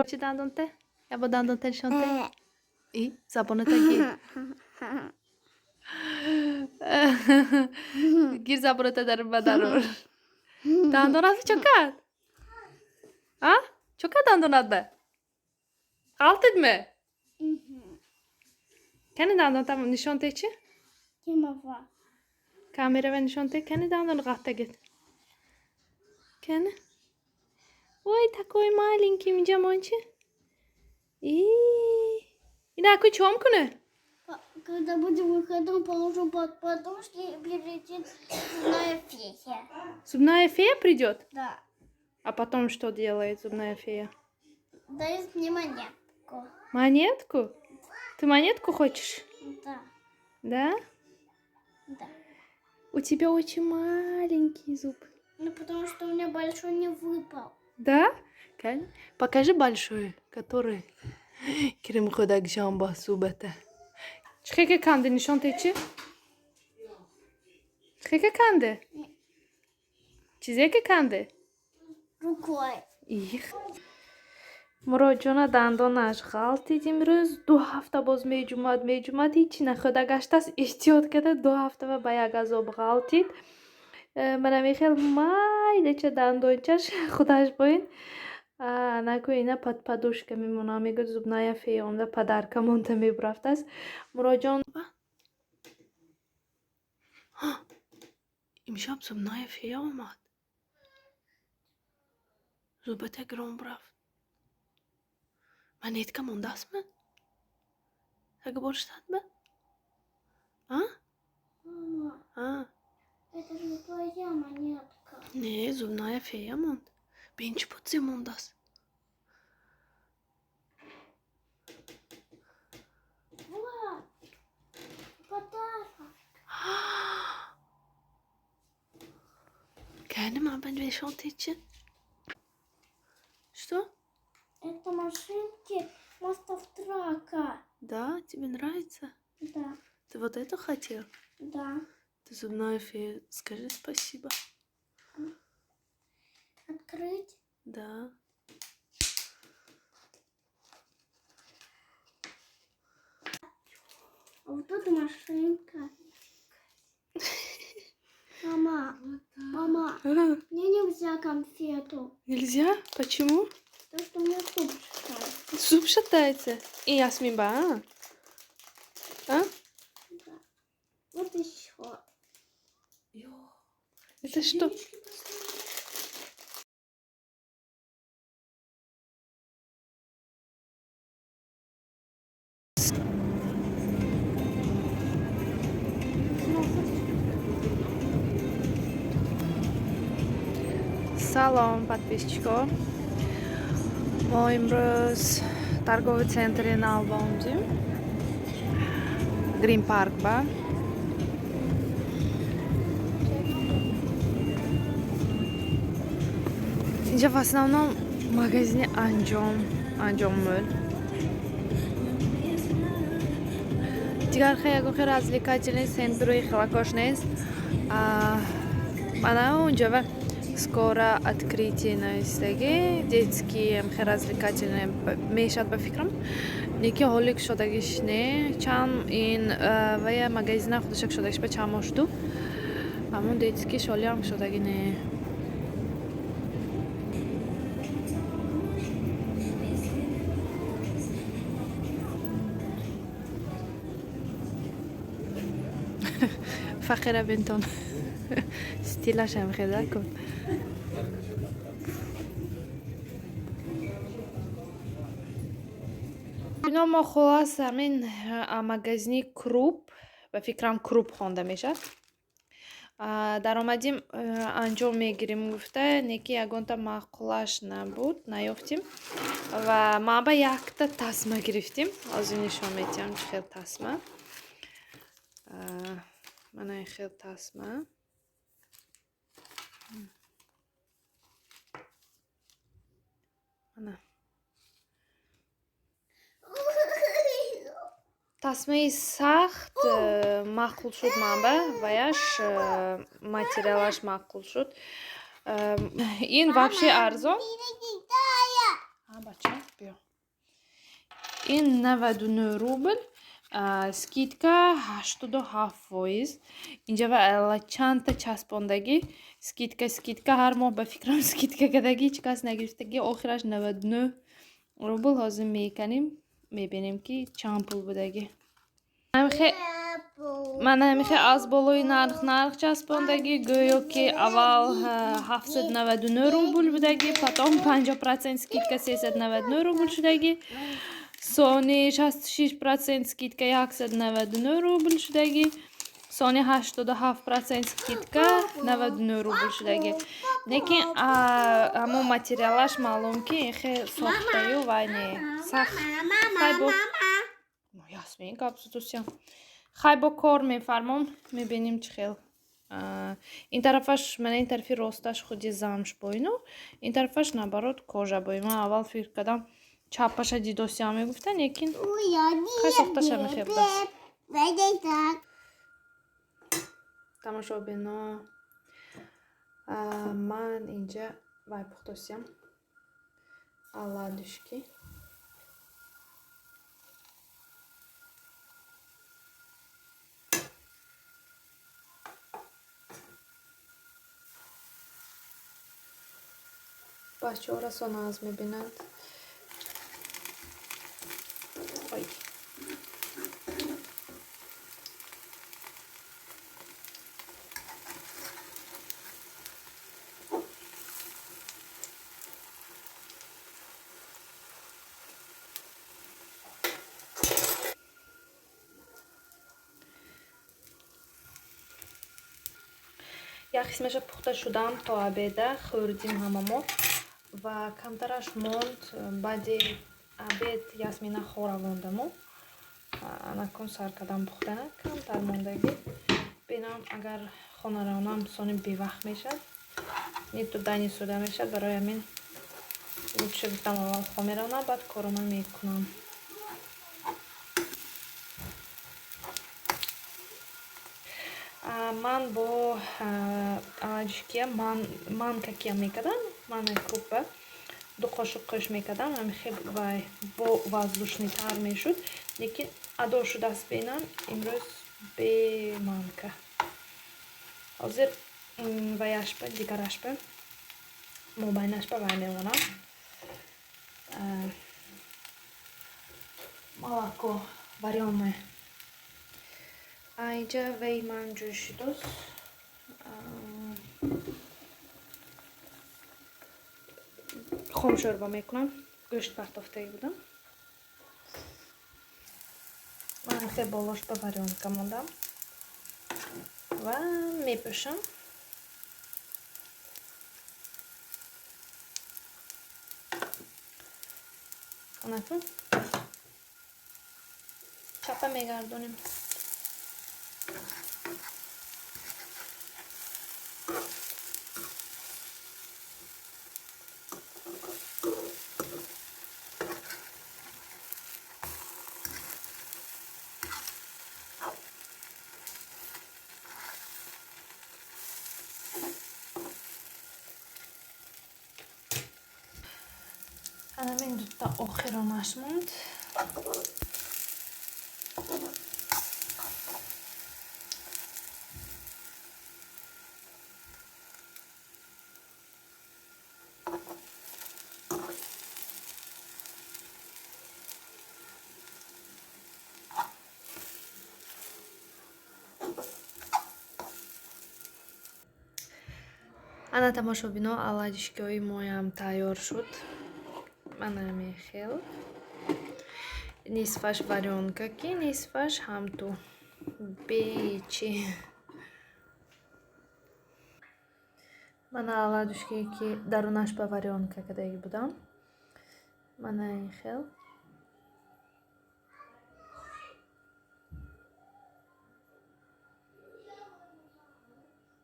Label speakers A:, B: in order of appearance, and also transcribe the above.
A: Чи дандонте? Я бо дандонте нишонте. И забоната гир. Гир забоната дар ба дарор. Дандонат чо кард? А? Чо кард дандонат ба? Ғалтидме? Кани дандонта нишонте чи?
B: Кимова.
A: Камера ва нишонте кани дандон ғаттагит. Кани? Ой, такой маленький, инҷа мончи? И ина ку чом куне?
B: Когда будем выходом, положу под подушки и прилетит зубная фея.
A: Зубная фея придет?
B: Да.
A: А потом что делает зубная фея?
B: Дает мне монетку.
A: Монетку? Ты монетку хочешь?
B: Да.
A: Да?
B: Да.
A: У тебя очень маленький зуб.
B: Ну, потому что у меня большой не выпал.
A: Да? Покажи большой, который Крем худак ба зубата. Чихе канде нишон те чи? Чихе канде? Чизе ки канде?
B: Рукой.
A: Их. Муроҷона дандонаш ғалтид имрӯз. 2 ҳафта боз меҷумад, меҷумад, ҳичи нахӯрда гаштааст. Эҳтиёт карда 2 ҳафта ва ба як азоб ғалтид. Мана мехел майдача дандончаш худаш боин. Наку ина под подушка мемонам. Мегӯяд, зубная фея омда подарка монда мебурафтааст. Муроҷон имшаб зубная фея омад. Зубата гирон бурафт. Монетка мондастми? Як бор штатми? А?
B: Мама,
A: А?
B: это же твоя монетка.
A: Не, зубная фея монд. Бин чӣ буд мондааст?
B: Вот. Подарок.
A: Кани ман ба нишон чи? Что?
B: Это машинки Мастовтрака.
A: Да, тебе нравится?
B: Да.
A: Ты вот это хотел?
B: Да.
A: Ты зубная фея. Скажи спасибо.
B: Открыть?
A: Да.
B: А вот тут машинка. Мама, мама, мне нельзя конфету.
A: Нельзя? Почему?
B: Потому что у меня зуб шатается.
A: Зуб шатается. И Ясмин ба, а? А?
B: Да. Вот еще.
A: Это что? Салом, подписчико. Мо имрӯз торговый центри Налба омдем. Грин Парк ба. Инҷа в основном магазини анҷом, анҷом мӯл. Дигар хе ягон хе развлекательный центруи хелакош нест. Ана унҷа ва скоро открытие навистагӣ, детский хе развлекательный мешад ба фикрам. Неки ҳоли кушодагиш не, чанд ин вая магазина худашак кушодагиш ба чанд моҳ шуду. Ҳамон детский шолиам кушодагӣ не. Фақира бинтон. Стилашам хеда кун. Ино мо холас ҳамин магазини Круп, ба фикрам Круп хонда мешавад. Даромадим, анҷом мегирим гуфта, неки ягонта маъқулаш набуд, наёфтим. Ва ман ба якта тасма гирифтим. Ҳозир нишон метиҳам чӣ хел тасма. Мана ин хел тасма. Мана. Тасмаи сахт маъқул шуд манба, ваяш материалаш маъқул шуд. Ин вообще арзон. А, бача. Биё. Ин 99 рубл, скидка 87%. Инҷа чандта часпондагӣ скидка, скидка, ҳар моҳ ба фикрам скидка кардагӣ, ҳеҷ кас нагирифтагӣ. Охираш 99 рубл. Ҳозир меканем, мебинем, ки чанд пул будагӣ. Мана ҳамихе аз болои нарх часпондагӣ, гӯё ки аввал 799 рубл будагӣ, потом 50% скидка 399 рубл шудагӣ, сони 66% скидка 199 рубл шудагӣ, сони 87% скидка 99 рубл шудагӣ. Лекин ҳамон материалаш маълум, ки хе сохтаю вай не сахт. Хай бо Ясмин гап задусям. Хай бо кор мефармом, мебинем, чӣ хел. Ин тарафаш, мана ин тарафи росташ худи замш боину, ин тарафаш, наоборот, кожа бой. Ман аввал фикр кардам, чапаша дидосиам мегуфтан, лекин хай сохташа мехе будааст. Тамошобино, ман инҷа вай пухтосиям, оладушки. Бачаҳо расо нағз мебинанд. Ой. Як қисмаша пухта шудам, то обеда хӯрдим ҳамамо ва камтараш монд. Баъди обед Ясмина хоравондамо, анакун сар кардам пухтана, камтар мондагӣ. Бинам, агар хона равонам, сони бевақт мешавад, ни туда, ни сюда мешавад. Барои ҳамин лучше гуфтам, аввал хо меравонам, баъд корома мекунам. Ман бо оладушкия манка кия мекардам, маннаи крупа ду қошуқ қӯш мекардам, ҳамихе вай бо воздушныйтар мешуд, лекин адо шудааст. Бинам, имрӯз бе манка. Ҳозир ваяшпа, дигарашпа, мобайнашпа вай мемонам, молоко варёное. Инҷа вей ман ҷӯшидост. Хомшӯрба мекунам, гӯшт партофтагӣ будам. Ман хе болош ба варёнка мондам ва мепӯшам. Анакун чапа мегардонем. Анамин дута охиронаш монд. Ана, тамошобино, оладушкиҳои моям тайёр шуд. Мана мехел, нисфаш варёнка, ки нисфаш ҳамту бечи. Мана оладушкие, ки дарунаш ба варёнка кардагӣ будам, мана ин хел.